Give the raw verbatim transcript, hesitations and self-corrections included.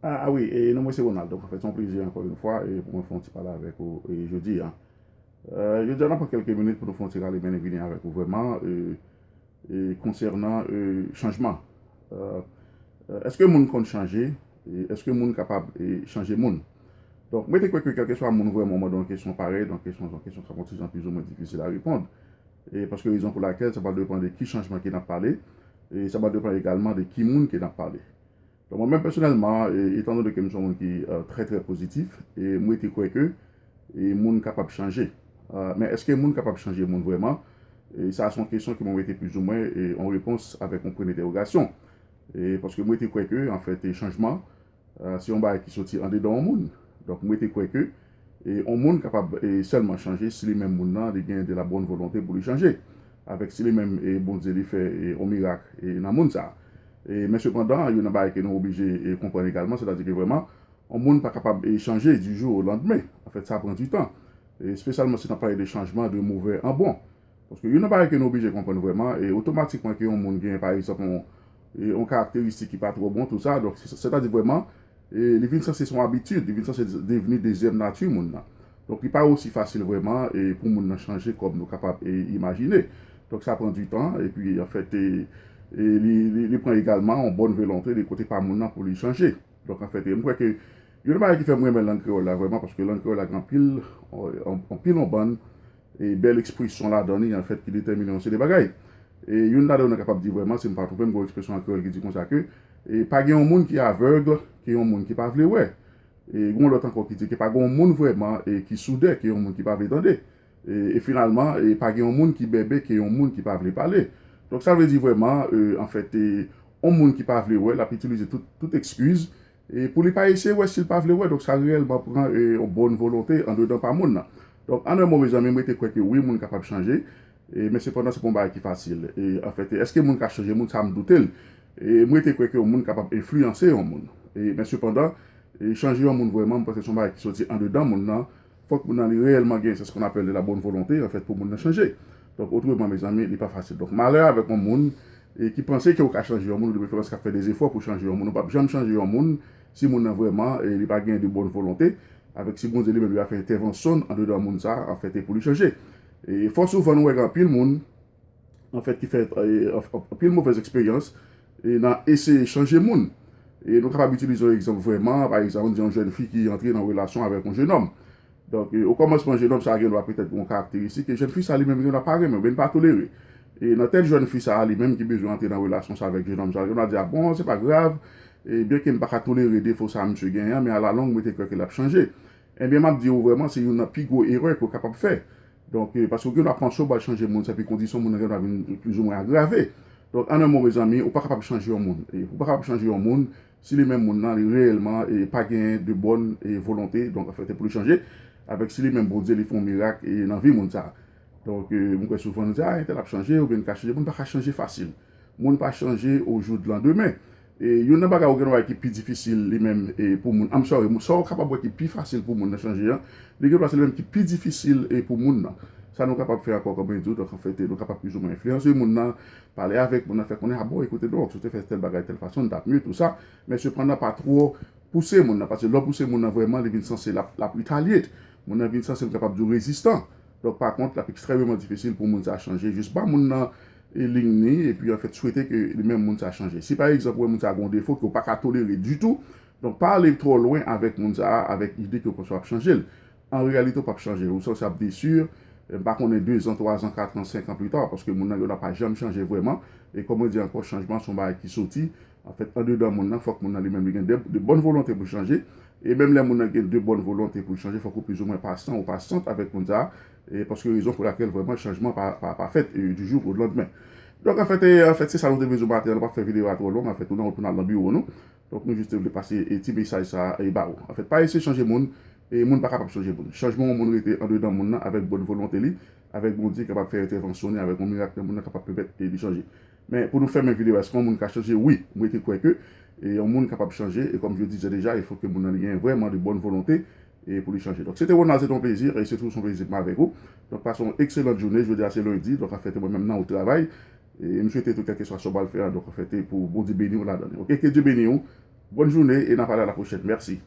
Ah, ah wi, e non mwen se Ronald. Donk, anfèt, se yon plezi ankò yon fwa e pou mwen fè yon ti pale avèk ou e jodi a. Euh, jodi a, n ap pran kèlke minit pou nou fè yon ti rale mennen vini avèk ou vrèman. E, e konsènan e, chanjman. Euh, euh, èske moun konn chanje? E èske moun kapab e, chanje moun? Donk, mwen te kwè ke kèlkeswa moun vrèman mande yon kesyon parèy, donk kesyon, yon kesyon k ap yon ti jan plizoumwen difisil a reponn. E paske rezon pou lakèl sa va depann de ki chanjman ke n ap pale, e sa va depann egalman de ki moun ke n ap pale. Donk, mwen menm pèsonèlman, e, etandone ke m se yon moun ki euh, trè, trè pozitif, e mwen te kwè ke e, moun kapab chanje. Euh, men èske moun kapab chanje moun vrèman? E sa se yon kesyon ke mwen mete plizoumwen e, yon repons avèk yon pwen entèwogasyon. E paske mwen te kwè ke, anfèt, e, chanjman, euh, se yon bagay ki soti andedan yon moun. Donk, mwen te kwè ke e, yon moun kapab e, sèlman chanje si li menm moun nan li gen de la bòn volonte pou li chanje. Avèk si li menm e, Bondye li fè e, yon mirak e, nan moun sa. E, men sepandan, youn nan bagay ke nou oblije e, konprann egalman, sètadi ke vrèman, yon moun pa kapab e, chanje du jour au lendemain. Anfèt, sa pran du tan. E, espesyalman si n ap pale de chanjman de movè an bon. Paske youn nan bagay ke nou oblije konprann vrèman, e otomatikman ke yon moun gen, pa egzanp, yon, e, yon karakteristik ki pa twò bon, tou sa, donk, se- sètadi vrèman, e, li vin sanse se yon abitid, li vin sanse devni dezyèm nati moun nan. Donk, li pa osi fasil vrèman e, pou moun nan chanje kòm nou kapab e, imajine. Donk, sa pran du tan, epi, anfèt, e, e, li, li, li pran egalman yon bòn volonte de kote pa moun nan pou li chanje. Donk, anfèt, e, m kwè ke youn nan bagay ki fè m renmen lang kreyòl la vrèman, paske lang kreyòl la gen anpil, anpil yon bann e bèl ekspresyon ladan li, anfèt, ki detèmine yon seri de bagay. E youn ladan yo nou kapab di vrèman, si m pa twonpe m, gen yon ekspresyon an kreyòl ki di konsa ke e pa gen yon moun ki avèg ke yon moun ki pa vle wè. E gen yon lòt ankò ki di ke pa gen yon moun vrèman e ki souden ke yon moun ki pa vle tande. E, e finalman, e pa gen yon moun ki bèbè ke yon moun ki pa vle pale. Donk, sa vle di vrèman, e, anfèt, e, yon moun ki pa vle wè, l ap itilize tout, tout ekskiz e pou li pa eseye wè si l pa vle wè. Donk, sa reyèlman pran e, yon bòn volonte andedan pa moun nan. Donk, an en mo, mezanmi, mwen te kwè ke wi, moun kapab chanje, e, men sepandan, se pa yon bagay ki fasil. E, anfèt, e, èske moun ka chanje moun? Sa, m doute l. E mwen te kwè ke yon moun kapab enfliyanse yon moun. E, men sepandan, e, chanje yon moun vrèman, m panse se yon bagay ki soti andedan moun nan. Fòk moun nan li reyèlman gen, se ce qu'on appelle de la bonne volonté, anfèt, pou moun nan chanje. Donk, otreman, mezanmi, li pa fasil. Donk, malè avèk yon moun e, ki panse ke ou ka chanje yon moun, ou de preferans k ap fè de zefò pou chanje yon moun. Ou p ap janm chanje yon moun si moun nan vrèman e, li pa gen de bòn volonte, avèk si Bondye li menm li pa fè entèvansyon andedan moun sa a, anfèt, e pou li chanje. E fò souvan nou wè gen anpil moun, anfèt, ki fè e, anf- anpil movèz eksperyans e, nan eseye chanje moun. E nou kapab itilize yon egzanp vrèman, pa egzanp, di yon jèn fi ki antre nan relasyon avèk yon jennonm. Donk, e, okòmansman, jennonm sa a gen dwa petèt gen yon karakteristik ke jèn fi sa a li menm gen dwa pa renmen oubyen li pa tolere. E nan tèt jèn fi sa a li menm ki bezwen antre nan relasyon sa avèk jennonm sa a, li gen dwa di, a bon, se pa grav, e byenke m pa ka tolere defo sa a misye genyen an, men alalong, mwen te kwè ke l ap chanje. Ebyen, m ap di w vrèman, se youn nan pi gwo erè ke w kapab fè. Donk, e, paske w gen dwa panse w pral chanje moun sa, epi kondisyon moun nan gen dwa vin plizoumwen agrave. Donk, an en mo, mezanmi, ou pa kapab chanje yon moun. E ou pa kapab chanje yon moun si li menm moun nan, li reyèlman e pa genyen de bòn e volonte, donk, anfèt, pou li chanje, avèk si li menm Bondye li fè yon mirak e nan vi moun sa. Donk, e, m kwè souvan nou di, a, entèl ap chanje, oubyen li ka chanje. Moun pa ka chanje fasil. Moun pa chanje au jour de lendemain. E youn nan bagay ou gen dwa wè ki pi difisil li menm e pou moun, I'm sorry, sa w kapab wè ki pi fasil pou moun nan chanje an, li gen dwa se li menm ki pi difisil e pou moun nan. Sa nou kapab fè ankò, kòm mwen di w, donk, anfèt, nou kapab plizoumwen enfliyanse moun nan, pale avèk moun nan, fè konnen, a bon, ekoute, donk, si w te fè tèl bagay tèl fason, n t ap mye, tou sa. Men sepandan, pa twò pouse moun nan, paske lè w pouse moun nan vrèman, li vin sanse l ap, l ap retaliate. Moun nan vin sanse l kapab di w rezistan. Donk, pa kont, l ap ekstrèmeman difisil pou moun sa chanje. Jis ba moun nan e, liy ni, epi, anfèt, swete ke li menm moun sa chanje. Si, pa egzanp, ou wè moun sa gen yon defo ke w pa ka tolere ditou, donk, pa ale twò lwen avèk moun sa a, avèk ide ke w panse w ap chanje l. An reyalite, w p ap chanje l. Ou sanse ap desi, e, m pa konnen, dezan, twazan, katran, senkan pli ta, paske moun nan gen dwa pa janm chanje vrèman. E kòm mwen di ankò, chanjman se yon bagay ki soti, anfèt, andedan moun nan, fòk moun nan li menm li gen de, de bòn volonte pou l chanje. E menm lè moun nan gen de bòn volonte pou l chanje, fòk ou plizoumwen pasyan ou pasyant avèk moun sa a, e paske rezon pou lakèl vrèman chanjman pa, pa, pa fèt e, du jour au lendemain. Donk, anfèt, e, anfèt, se sa nou te vle di w maten an, nou p ap fè videyo a twò long, anfèt, nou nan wout pou n al nan biwo nou. Donk, nou jis te vle pase e, ti mesaj sa a e, ba ou. Anfèt, pa eseye chanje moun, e moun pa kapab chanje moun. Chanjman yon moun rete andedan moun nan avèk bòn volonte li, avèk Bondye kapab fè entèvansyon li, avèk yon mirak nan moun nan kapab pèmèt e, li chanje. Men pou nou fèmen videyo, èske yon moun ka chanje? Wi, mwen te kwè ke e, yon moun kapab chanje, e comme je disais déjà, il faut que moun nan li gen vrèman de bòn volonte e, pou li chanje. Donk, se te Ronald, se te yon plezi, e se toujou yon plezi pou mwen avèk ou. Donk, pase yon ekselan jounen, jodi a se lendi, donk, anfèt, mwen menm nan wout travay, e m swete tou, kèlkeswa sa w pral fè a, donk, anfèt, pou Bondye beni w ladan li. Oke, ke Dye beni w, Bòn jounen e n a pale a la pwochèn. Mèsi.